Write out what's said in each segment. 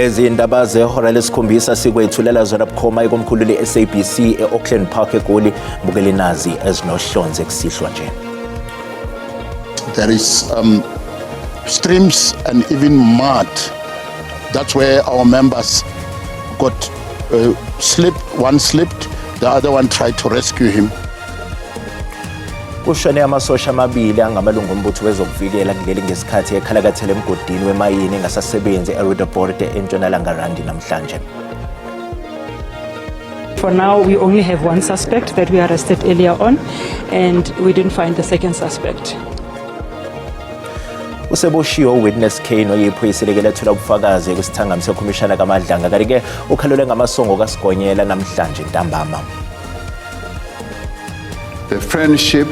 Lezi indaba zehora lesikhombisa sikwethulela zona bukhoma ikomkhulu le-SABC e-Auckland Park eGoli. Bukele nazi ezinohlonze kusihlwa nje. There is streams and even mud. That's where our members got slipped. One slipped, the other one tried to rescue him. Kushone amasosha amabili angamalungu ombutho wezokuvikela kuleli ngesikhathi ekhalakathela emgodini wemayini engasasebenzi eRoodepoort eNtshonalanga Randi namhlanje. For now, we only have one suspect that we arrested earlier on, and we didn't find the second suspect. Useboshiwe uWitness K noyiphoyisa elike lethula ubufakazi kwisithangami sekhomishana kaMadlanga, kanti-ke ukhalelwe ngamasongo kaSigonyela namhlanje ntambama. The friendship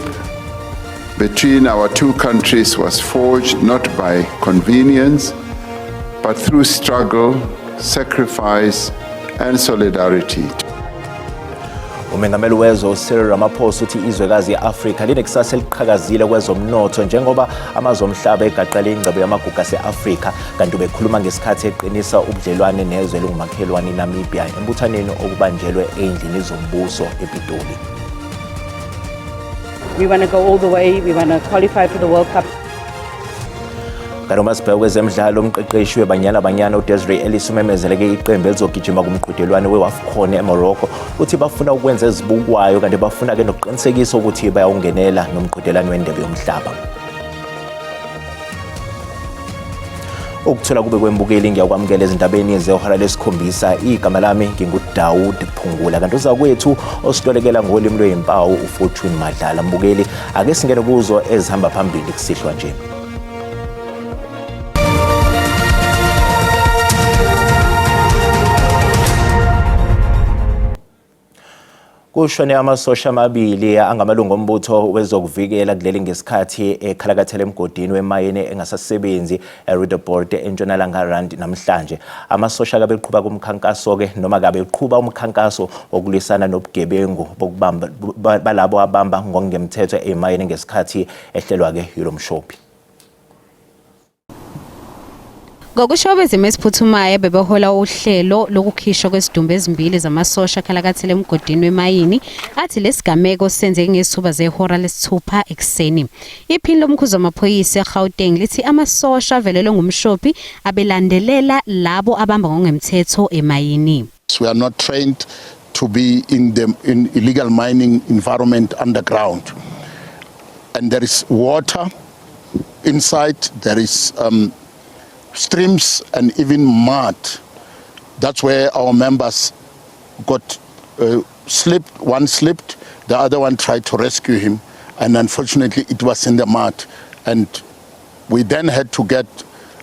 between our two countries was forged not by convenience, but through struggle, sacrifice, and solidarity. Umengameli wezwe uCyril Ramaphosa uthi izwekazi i-Afrika linekusasa eliqhakazile kwezomnotho njengoba amazwe omhlaba egaqele ingcebo yamagugu ase-Afrika, kanti ubekhuluma ngesikhathi eqinisa ubudlelwane nezwe elingumakhelwane iNamibia embuthaneni okubanjelwe ey'ndlini zombuso ePitoli. We want to go all the way. We want to qualify for the World Cup. Kanti uma sibheka kwezemidlalo, umqeqeshi weBanyana Banyana uDesiree Ellis umemezeleke iqembu elizogijima kumqhudelwano we-WAFCON eMorocco. Uthi bafuna ukwenza ezibukwayo, kanti bafuna-ke nokuqinisekisa ukuthi bayawungenela nomqhudelwano wendebe yomhlaba. Ukuthola kube kwembukeli, ngiyakwamukela ezindabeni zehora lesikhombisa. Igama lami nginguDaud Phungula, kanti uzakwethu ositolekela ngolimi lweyimpawu uFortune Madlala. Mbukeli, ake singene kuzo ezihamba phambili kusihlwa nje. Kushone amasosha amabili angamalungu ombutho wezokuvikela kuleli ngesikhathi ekhalakathela emgodini wemayini engasasebenzi eRoodepoort eNtshonalanga Rand namhlanje. Amasosha kabe eqhuba kumkhankaso-ke noma kabe eqhuba umkhankaso wokulwisana nobugebengu bokubamba balabo abamba ngokungemthetho emayini ngesikhathi ehlelwa-ke yilo mshophi. Ngokusho kwezimo eziphuthumayo, bebehola uhlelo lokukhishwa kwezidumbu ezimbili zamasosha akhalakathele emgodini wemayini, athi lesigameko senzeke ngezithuba zehora lesithupha ekuseni. Iphini lomkhuzi wamaphoyisa eGauteng lithi amasosha avelelwe ngumshophi abelandelela labo abamba ngokungemthetho emayini. We are not trained to be in the in illegal mining environment underground. And there is water inside, there is streams and even mud. That's where our members got slipped. One slipped, the other one tried to rescue him, and unfortunately it was in the mud. And we then had to get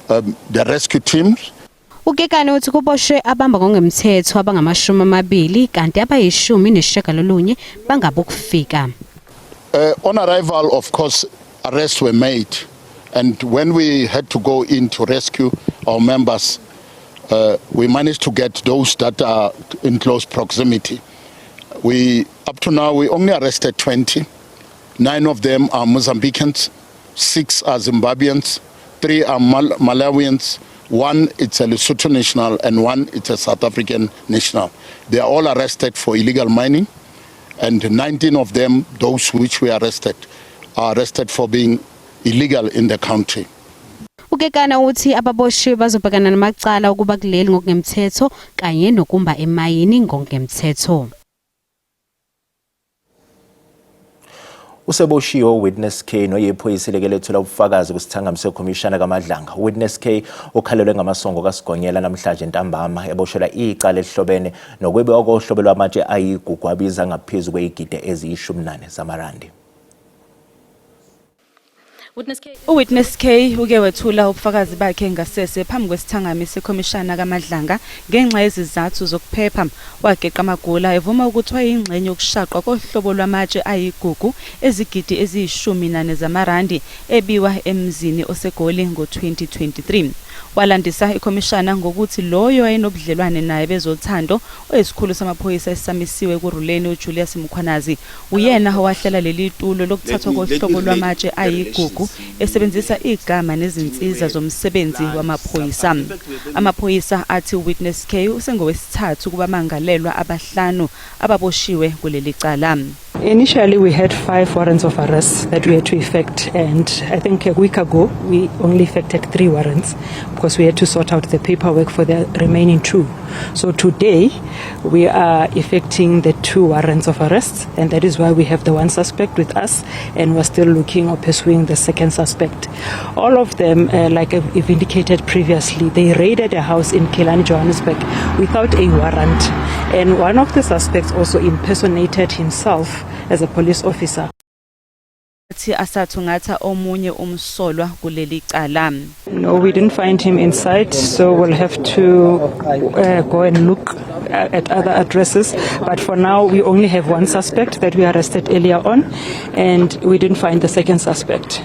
the rescue teams. UKekana uthi kuboshwe abamba ngokungemthetho abangamashumi amabili, kanti abayishumi nesishiyagalolunye bangabokufika. On arrival, of course, arrests were made. And when we had to go in to rescue our members, we managed to get those that are in close proximity. Up to now, we only arrested 20. 9 of them are Mozambicans, 6 are Zimbabweans, 3 are Malawians, 1 it's a Lesotho national, and 1 it's a South African national. They are all arrested for illegal mining, and 19 of them, those which we arrested, are arrested for being illegal in the country. UKekana uthi ababoshiwe bazobhekana namacala okuba kuleli ngokungemthetho kanye nokumba emayini ngokungemthetho. Useboshiwe uWitness K noyiphoyisa elike lethula ubufakazi kwisithangami sekhomishana kaMadlanga. Witness K ukhalelwe ngamasongo kaSigonyela namhlanje ntambama, eboshelwa icala elihlobene nokwebiwa kohlobo lwamatshe ayigugu abiza ngaphezu kweyigidi eziyishumi nane zamarandi. UWitness K uke wethula ubufakazi bakhe ngasese phambi kwesithangami sekhomishana kaMadlanga ngenxa yezizathu zokuphepha. Wageqa amagula evuma ukuthi wayeyingxenye yokushaqwa kohlobo lwamatshe ayigugu ezigidi eziyishumi nane zamarandi ebiwa emzini oseGoli ngo-2023. Walandisa ikhomishana ngokuthi loyo ayenobudlelwane naye bezothando oyisikhulu samaphoyisa esisamisiwe eKurhuleni uJulius Mkhwanazi uyena owahlela leli tulo lokuthathwa kohlobo lwamatshe ayigugu esebenzisa igama nezinsiza zomsebenzi wamaphoyisa. Amaphoyisa athi uWitness K usengowesithathu kubamangalelwa abahlanu ababoshiwe kuleli cala. Initially, we had 5 warrants of arrest that we had to effect, and I think a week ago we only effected 3 warrants because we had to sort out the paperwork for the remaining 2. So today we are effecting the 2 warrants of arrest, and that is why we have the 1 suspect with us, and we're still looking or pursuing the 2nd suspect. All of them, like I've indicated previously, they raided a house in Killarney, Johannesburg, without a warrant, and one of the suspects also impersonated himself as a police officer. Athi asathungatha omunye umsolwa kuleli cala. No, we didn't find him inside, so we'll have to go and look at other addresses. But for now, we only have 1 suspect that we arrested earlier on, and we didn't find the 2nd suspect.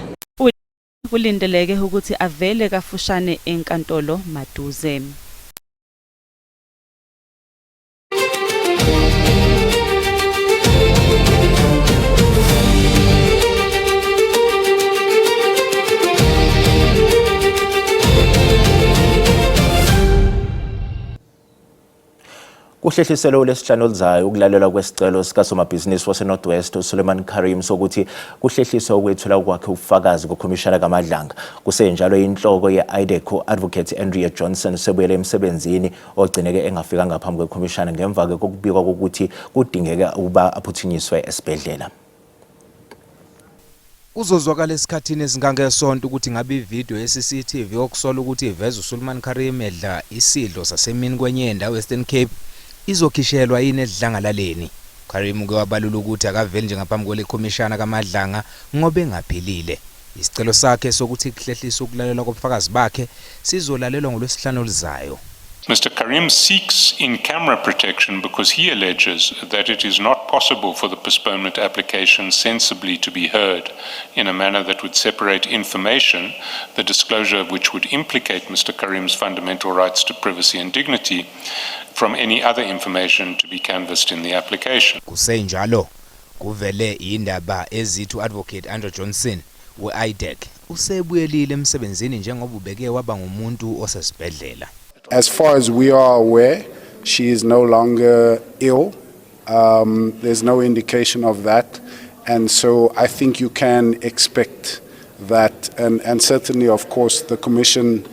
Kulindeleke ukuthi avele kafushane enkantolo maduze. Kuhlehliselwe uLwesihlanu oluzayo ukulalelwa kwesicelo sikasomabhizinisi waseNorth West uSuleiman Karim sokuthi kuhlehliswe ukwethula kwakhe ubufakazi kukhomishana kaMadlanga. Kusenjalo inhloko ye-IDAC Advocate Andrea Johnson sebuyele emsebenzini ogcineke engafikanga phambi kwekhomishana ngemva kokubikwa kokuthi kudingeke ukuba aphuthunyiswe esibhedlela. Kuzozwakala esikhathini esingangesonto ukuthi ngabe ividiyo ye-CCTV okusola ukuthi iveza uSuleiman Karim edla isidlo sasemini kwenye indawo e-Western Cape izokhishelwa yini edlangalaleni. Karim uke wabalula ukuthi akaveli nje ngaphambi kwale khomishana kaMadlanga ngoba engaphilile. Isicelo sakhe sokuthi kuhlehliswe ukulalelwa kobufakazi bakhe sizolalelwa ngoLwesihlanu oluzayo. Mr. Karim seeks in-camera protection because he alleges that it is not possible for the postponement application sensibly to be heard in a manner that would separate information, the disclosure of which would implicate Mr. Karim's fundamental rights to privacy and dignity, from any other information to be canvassed in the application. Kusenjalo, kuvele indaba ezithi Advocate Andrew Johnson we-IDAC usebuyelile emsebenzini njengoba ubeke waba ngumuntu osesibhedlela. As far as we are aware, she is no longer ill. There's no indication of that. And so I think you can expect that. And certainly, of course, the Commission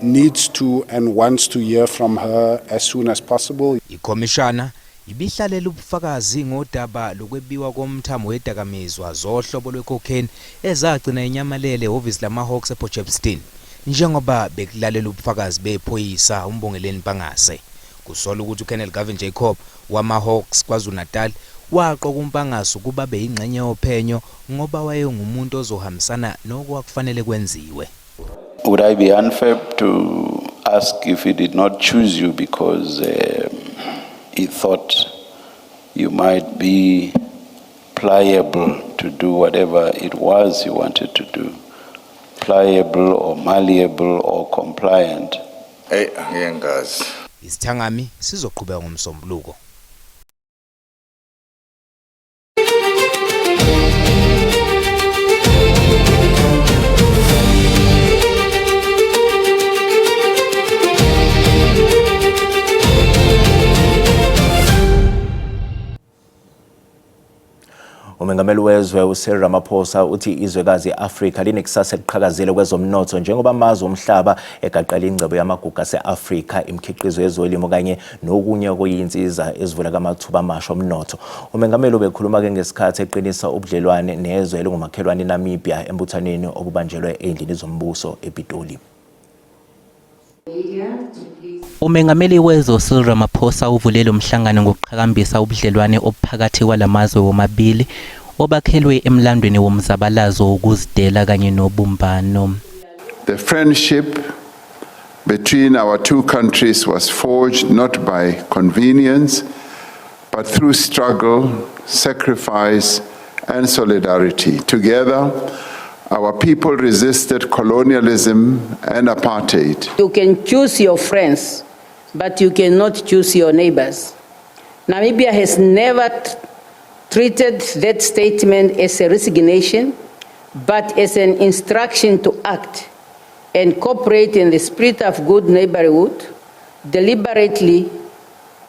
needs to and wants to hear from her as soon as possible. Ikhomishana ibihlalela ubufakazi ngodaba lokwebiwa komthamo wedakamizwa zohlobo lwecocaine ezagcina inyamalele ehhovisi lama-Hawks ePort. Njengoba bekulalela ubufakazi bephoyisa uMbongeleni Mpangase. Kusola ukuthi uColonel Gavin Jacob wama-Hawks KwaZulu-Natal waqoka uMpangase ukuba beyingxenye yophenyo ngoba wayengumuntu ozohambisana nokwakufanele kwenziwe. Would I be unfair to ask if he did not choose you because he thought you might be pliable to do whatever it was he wanted to do? Pliable or malleable or compliant? Hey, angiyengazi. Isithangami sizoqhubeka ngomsombuluko. Umengameli wezwe uCyril Ramaphosa uthi izwekazi iAfrika linekusasa eliqhakazile kwezomnotho njengoba amazwe omhlaba egaqela ingcebo yamagugu ase-Afrika, imikhiqizo yezolimo kanye nokunye okuyinsiza ezivula amathuba amasha omnotho. Umengameli ubekhuluma ke ngesikhathi eqinisa ubudlelwane nezwe elingumakhelwane iNamibia embuthanweni obubanjelwe endlini zombuso ePitoli. Umengameli wezwe Cyril Ramaphosa uvule lo mhlangano ngokuqhakambisa ubudlelwane obuphakathi kwalamazwe womabili obakhelwe emlandweni womzabalazo wokuzidela kanye nobumbano. The friendship between our two countries was forged not by convenience, but through struggle, sacrifice, and solidarity. Together, Our people resisted colonialism and apartheid. You can choose your friends, but you cannot choose your neighbors. Namibia has never treated that statement as a resignation, but as an instruction to act and cooperate in the spirit of good neighborhood, deliberately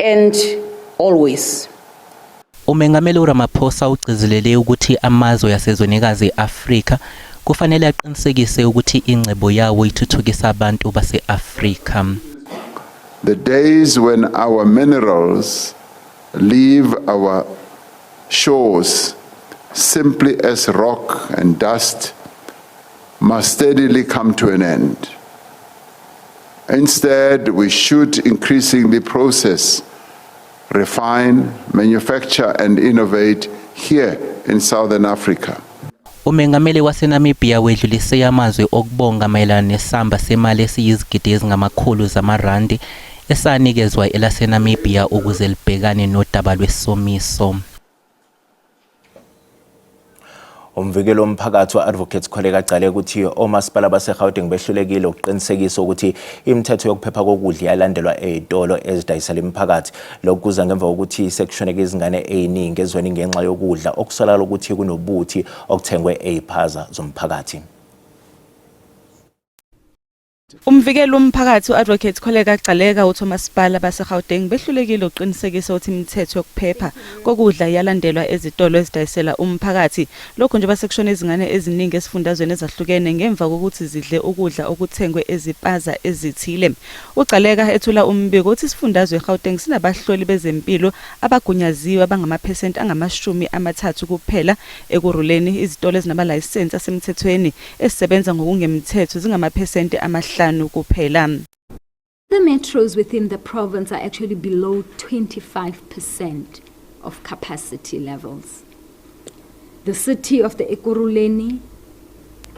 and always. Umengameli uRamaphosa ugcizelele ukuthi amazwe asezwenikazi i-Afrika kufanele aqinisekise ukuthi ingcebo yawo ithuthukisa abantu base-Afrika. The days when our minerals leave our shores simply as rock and dust must steadily come to an end. Instead, we should increasingly process, refine, manufacture and innovate here in Southern Africa. Umengameli waseNamibia wedlulise amazwi okubonga mayelana nesamba semali esiyizigidi ezingamakhulu zamarandi esanikezwa elaseNamibia ukuze libhekane nodaba lwesomiso. Umvikeli womphakathi wa-Advocate Kholeka Gcaleka ukuthi omasipala baseGauteng behlulekile ukuqinisekisa ukuthi imithetho yokuphepha kokudla iyalandelwa ezitolo ezidayisela imiphakathi. Lokhu kuza ngemva kokuthi sekushoneke izingane eziningi ezweni ngenxa yokudla okusolakala ukuthi kunobuthi okuthengwe eziphaza zomphakathi. Umvikeli womphakathi u-Advocate Kholeka Gcaleka uthi omasipala baseGauteng behlulekile ukuqinisekisa ukuthi imithetho yokuphepha kokudla iyalandelwa ezitolo ezidayisela umphakathi. Lokhu njengoba sekushone izingane eziningi esifundazweni ezahlukene ngemva kokuthi zidle ukudla okuthengwe ezipaza ezithile. UGcaleka ethula umbiko uthi isifundazwe iGauteng sinabahloli bezempilo abagunyaziwe abangamaphesenti angama-30 kuphela Ekurhuleni, izitolo ezinamalayisensi asemthethweni ezisebenza ngokungemthetho zingamaphesenti amahlanu kuphela. The metros within the province are actually below 25% of capacity levels. The city of the Ekurhuleni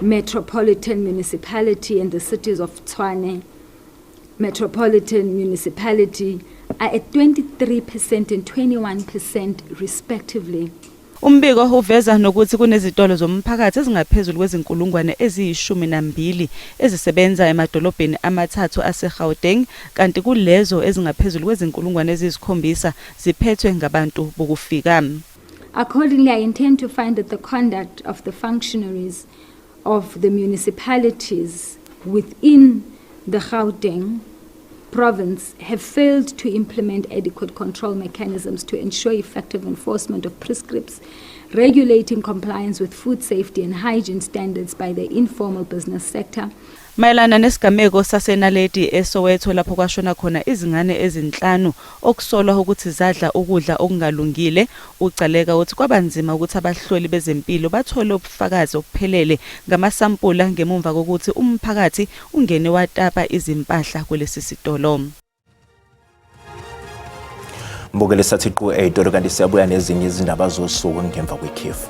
Metropolitan Municipality and the cities of Tshwane Metropolitan Municipality are at 23% and 21% respectively. Umbiko uveza nokuthi kunezitolo zomphakathi ezingaphezulu kwezinkulungwane eziyi-12 ezisebenza emadolobheni amathathu aseGauteng kanti kulezo ezingaphezulu kwezinkulungwane eziyisikhombisa ziphethwe ngabantu bokufika. Accordingly, I intend to find that the conduct of the functionaries of the municipalities within the Gauteng province have failed to implement adequate control mechanisms to ensure effective enforcement of prescripts regulating compliance with food safety and hygiene standards by the informal business sector. Mayelana nesigameko saseNaledi eSoweto lapho kwashona khona izingane ezinhlanu okusolwa ukuthi zadla ukudla okungalungile, uGcaleka uthi kwaba nzima ukuthi abahloli bezempilo bathole ubufakazi obuphelele ngamasampula ngemumva kokuthi umphakathi ungene watapa izimpahla kulesi sitolo. Mbukeli sathi qu eyitolo kanti siyabuya nezinye izindaba zosuku ngemva kwekhefu.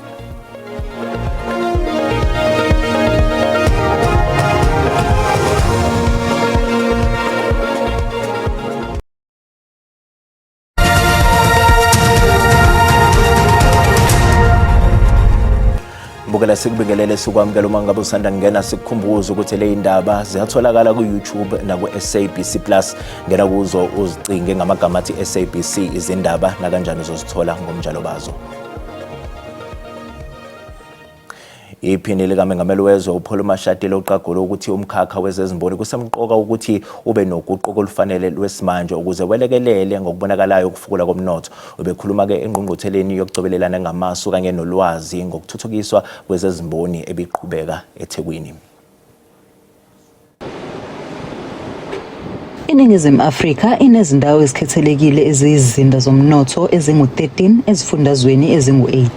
Mbukela sikubingelele sikwamukela uma ngabe usanda kungena sikukhumbuza ukuthi le indaba ziyatholakala ku-YouTube naku-SABC Plus ngena kuzo uzicinge ngamagama athi SABC izindaba nakanjani uzozithola ngomnjalo bazo. Iphini likamengameli wezwe uPaul Mashatile uqagule ukuthi umkhakha wezezimboni kusemqoka ukuthi ube noguquko olufanele lwesimanje ukuze welekelele ngokubonakalayo ukufukula komnotho. Ubekhuluma-ke engqungqutheleni yokucobelelana ngamasu kanye nolwazi ngokuthuthukiswa kwezezimboni ebiqhubeka eThekwini. INingizimu Afrika inezindawo ezikhethelekile eziyizizinda zomnotho ezingu-13 ezifundazweni ezingu-8.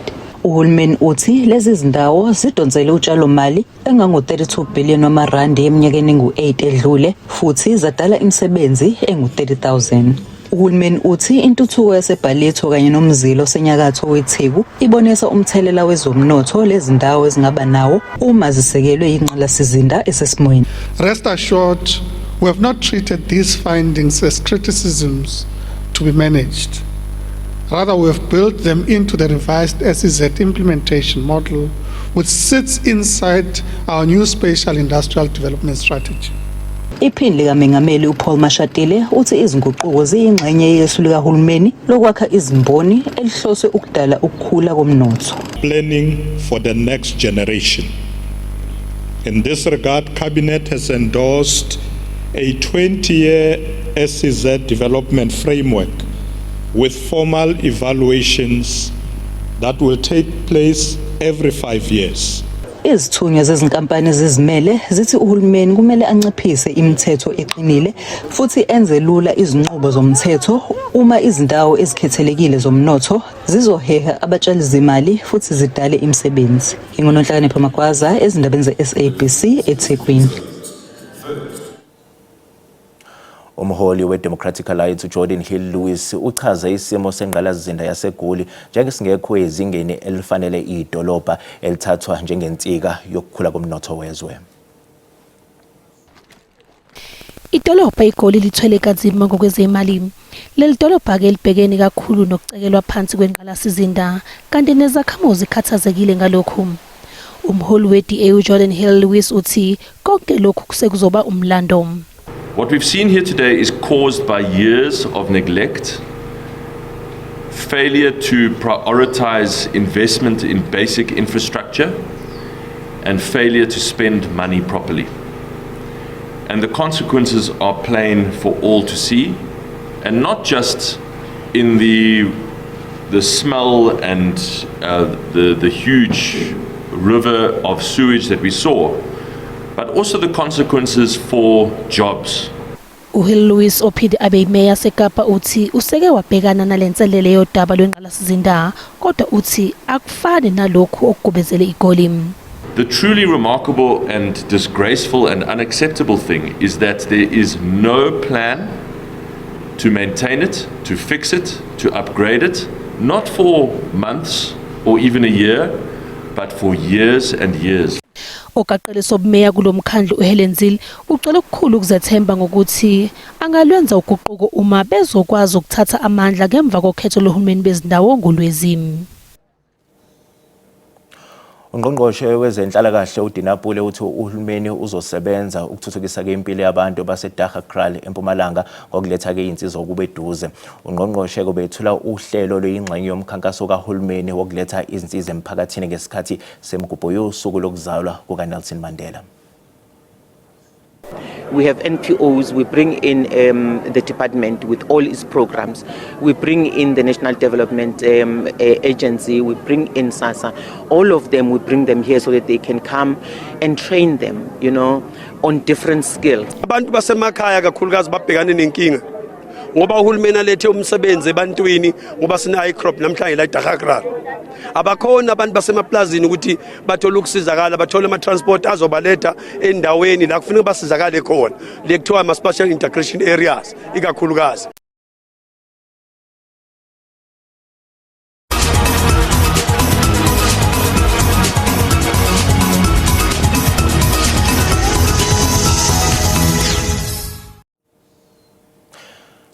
Uhulumeni uthi lezi zindawo zidonsele utshalomali engango-32 billion wamarandi eminyakeni engu-8 edlule futhi zadala imisebenzi engu-30,000. Uhulumeni uthi intuthuko yaseBallito kanye nomzila osenyakatho weTheku ibonisa umthelela wezomnotho lezindawo ezingaba nawo uma zisekelwe yingqalasizinda esesimweni. Rest assured, we have not treated these findings as criticisms to be managed. Rather, we have built them into the revised SEZ implementation model, which sits inside our new spatial industrial development strategy. Iphini likaMengameli uPaul Mashatile uthi izinguquko ziyingxenye yesu likahulumeni lokwakha izimboni elihloswe ukudala ukukhula komnotho. Planning for the next generation. In this regard, Cabinet has endorsed a 20-year SEZ development framework with formal evaluations that will take place every 5 years. Izithunywa zezinkampani ezizimele zithi uhulumeni kumele anciphise imithetho eqinile futhi enze lula izinqubo zomthetho uma izindawo ezikhethelekile zomnotho zizoheha abatshalizimali futhi zidale imisebenzi. NginguNonhlakanipho Magwaza ezindabeni ze-SABC eThekwini. Umholi we-Democratic Alliance uGeordin Hill-Lewis uchaze isimo sengqalasizinda yaseGoli njengesingekho ezingeni elifanele idolobha elithathwa njengensika yokukhula komnotho wezwe. Idolobha iGoli lithwele kanzima ngokwezemali. Leli dolobha-ke libhekene kakhulu nokucekelwa phansi kwengqalasizinda kanti nezakhamuzi zikhathazekile ngalokhu. Umholi we-DA uGeordin Hill-Lewis uthi konke lokhu sekuzoba umlando. What we've seen here today is caused by years of neglect, failure to prioritize investment in basic infrastructure, and failure to spend money properly. And the consequences are plain for all to see, and not just in the smell and the huge river of sewage that we saw, but also the consequences for jobs. uHill Lewis ophinde abe yimeya yaseKapa uthi useke wabhekana nalenselele yodaba lwengqalasizinda kodwa uthi akufani nalokhu okugubezele iGoli. The truly remarkable and disgraceful and unacceptable thing is that there is no plan to maintain it, to fix it, to upgrade it, not for months or even a year, but for years and years. Ogaqele sobumeya kulomkhandlu uHelen Zille ucela okukhulu ukuzethemba ngokuthi angalwenza uguquko uma bezokwazi ukuthatha amandla ngemva kokhetho lohulumeni bezindawo ngolwezi. Ungqongqoshe wezenhlalakahle uDina Pule uthi uhulumeni uzosebenza ukuthuthukisa ke impilo yabantu baseDaggakraal eMpumalanga ngokuletha ke izinsiza ukube eduze. Ungqongqoshe kubethula uhlelo luyingxenye yomkhankaso kahulumeni wokuletha izinsiza emphakathini ngesikhathi semigubho yosuku lokuzalwa kukaNelson Mandela. We have NPOs, we bring in the department with all its programs. We bring in the National Development Agency, we bring in SASSA. All of them, we bring them here so that they can come and train them on different skills. Abantu basemakhaya kakhulukazi babhekane nenkinga ngoba uhulumeni alethe umsebenzi ebantwini ngoba sina i-crop namhlanje la eDaggakraal abakhona abantu basemaplazini ukuthi bathole ukusizakala bathole ama-transport azobaletha endaweni la kufuneka basizakale khona le kuthiwa ama-spatial integration areas ikakhulukazi.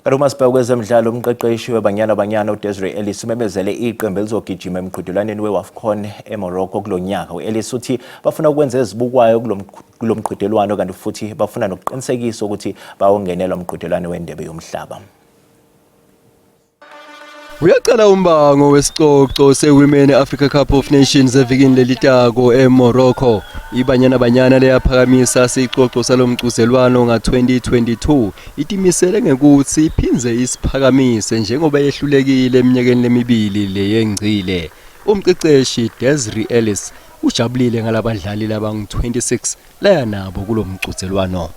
Kanti uma sibheka kwezemidlalo, umqeqeshi weBanyana Banyana uDesiree Ellis umemezele iqembu elizogijima emqhudelwaneni we-WAFCON eMorocco kulo nyaka. U-Ellis uthi bafuna ukwenza ezibukwayo kulo mqhudelwano kanti futhi bafuna nokuqinisekisa ukuthi bayongenela umqhudelwano wendebe yomhlaba. Uyaqala umbango wesicoco se-Women Africa Cup of Nations evikini lelitako eMorocco. IBanyana Banyana leyaphakamisa sicoco salomcuzelwano nga-2022 itimisele ngekuthi iphindze isiphakamise njengoba yehlulekile eminyakeni lemibili leyengcile. Umqeqeshi Desiree Ellis ujabulile ngalabadlali labangu-26 laya nabo kulo mcuzelwano.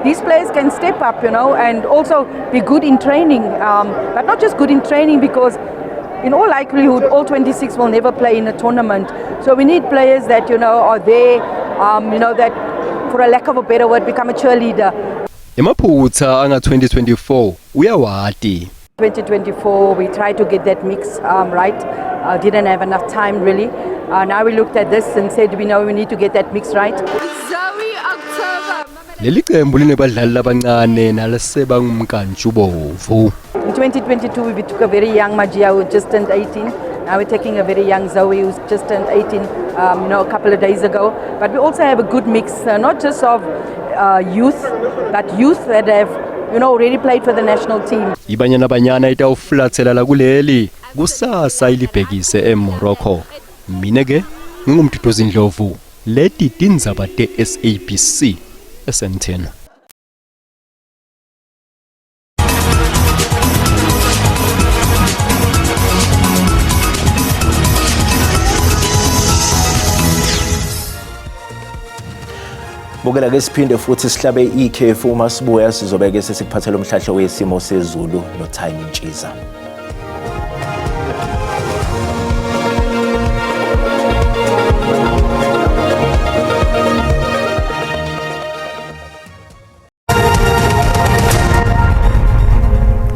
These players can step up and also be good in training, but not just good in training, because in all likelihood, all 26 will never play in a tournament. So we need players that are there, that, for a lack of a better word, become a cheerleader. Emaphutha anga-2024 uyawati. 2024, we tried to get that mix right. Didn't have enough time, really. Now we looked at this and said we know we need to get that mix right. Leli qembu linebadlali labancane nalesebangumkantshubovu. In 2022, we took a very young Majiya who just turned 18. Now we're taking a very young Zoe who's just turned 18, a couple of days ago. But we also have a good mix, not just of youth, but youth that have already played for the national team. IBanyana Banyana itawufulathela la kuleli kusasa ilibhekise eMorocco. Mina ke nginguMduduzi Ndlovu, leti tindzaba te-SABC eSandton. Bukela ke siphinde futhi sihlabe ikhefu. Uma sibuya sizobeke sesikuphathela umhlahlo wesimo sezulu noTiny Ntshiza.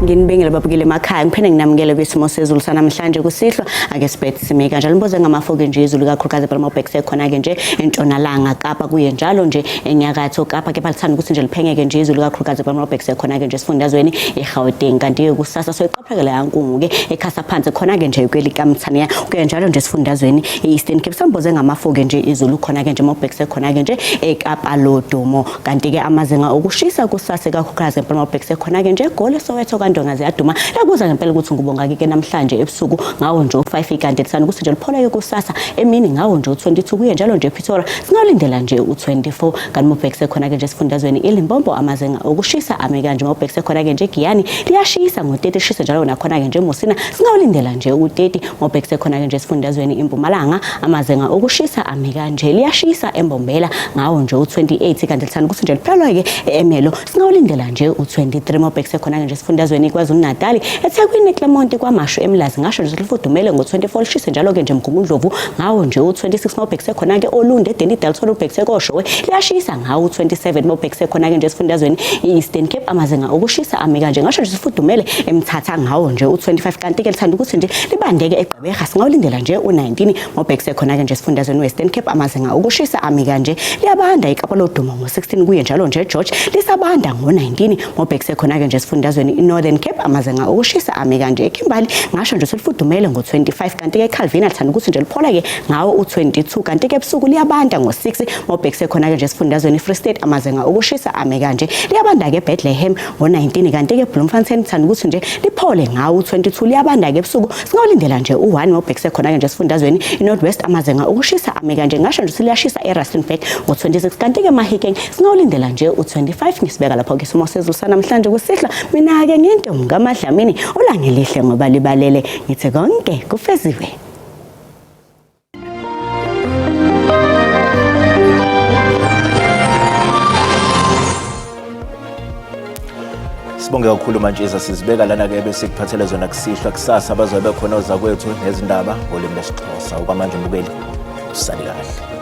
Nginibengele babukele emakhaya, ngiphinde nginamukele kwisimo sezulu sanamhlanje kusihlwa. Ake sibethe sime kanjalo mboze ngamafoke nje izulu, kakhulukazi phela mawubhekise khona-ke nje entshonalanga Kapa, kuye njalo nje enyakatho Kapa, kepha lithanda ukuthi nje liphengeke nje izulu, kakhulukazi phela mawubhekise khona-ke nje esifundazweni iGauteng. Kanti-ke kusasa soyiqaphekela yankungu-ke ekhasa phansi khona-ke nje kwelikamthaniya, kuye njalo nje esifundazweni i-Eastern Cape. Samboze ngamafoke nje izulu khona-ke nje mawubhekise khona-ke nje eKapa lodumo. Kanti-ke amazinga okushisa kusasa, kakhulukazi phela mawubhekise khona-ke nje eGoli, Soweto, kaNdonga ziyaduma. Lakuza ngempela ukuthi ngubonga-ke namhlanje ebusuku ngawo nje u-5, kanti lithanda ukuthi nje lipholeke kusasa emini ngawo nje u-22, kuye njalo nje ePretoria singawulindela nje u-24. Kanti mawubhekise khona-ke nje esifundazweni iLimpopo, amazinga okushisa ame kanje. Mawubhekise khona-ke nje eGiyani liyashisa ngo-30, lishise njalo nakhona-ke nje eMusina singawulindela nje u-30. Mawubhekise khona-ke nje esifundazweni iMpumalanga, amazinga okushisa ame kanje. Liyashisa eMbombela ngawo nje u-28, kanti lithanda ukuthi nje liphelelwe-ke e-Ermelo singawulindela nje u-23. Mawubhekise khona-ke nje esifundazweni iKwaZulu-Natali, eThekwini, eClermont, KwaMashu, eMlazi ngasho nje lifudumele ngo-24, lishise njalo-ke nje Mgungundlovu ngawo nje u-26. Mawubhekise khona-ke Olundi, eDennilton, Dalton, ubhekise koShowe liyashisa ngawo u-27. Mawubhekise khona-ke nje esifundazweni i-Eastern Cape, amazinga okushisa ame kanje, ngasho nje sifudumele eMthatha ngawo nje u-25, kanti-ke lithanda ukuthi nje libandeke eGqeberha singawulindela nje u-19. Mawubhekise khona-ke nje esifundazweni Western Cape, amazinga okushisa ame kanje. Liyabanda iKapa lodumo ngo-16, kuye njalo nje George lisabanda ngo-19. Mawubhekise khona-ke nje esifundazweni i-Northern Cape, amazinga okushisa ame kanje. eKimberley ngasho nje selifudumele ngo-25, kanti-ke eCalvina lithanda ukuthi nje liphola-ke ngawo u-22, kanti-ke ebusuku liyabanda ngo-6. Mawubhekise khona-ke nje esifundazweni i-Free State, amazinga okushisa ame kanje. Liyabanda-ke eBethlehem ngo-19, kanti-ke eBloemfontein lithanda ukuthi nje liphole ngawo u-22, liyabanda-ke ebusuku singawulindela nje u-1. Mawubhekise khona-ke nje esifundazweni i-North West, amazinga okushisa ame kanje, ngasho nje liyashisa eRustenburg ngo-26, kanti-ke eMahikeng singawulindela nje u-25. Ngisibeka lapho-ke isimo sezulu sanamhlanje kusihlwa. Mina-ke ngintombi kaMadlamini, ulangelihle ngoba libalele, ngithi konke kufeziwe. Sibonge kakhulu Mantshisa. Sizibeka lana-ke besikuphathele zona kusihlwa. Kusasa bazobe bekhona ozakwethu nezindaba ngolimi lwesiXhosa. Okwamanje mbukeli, usale kahle.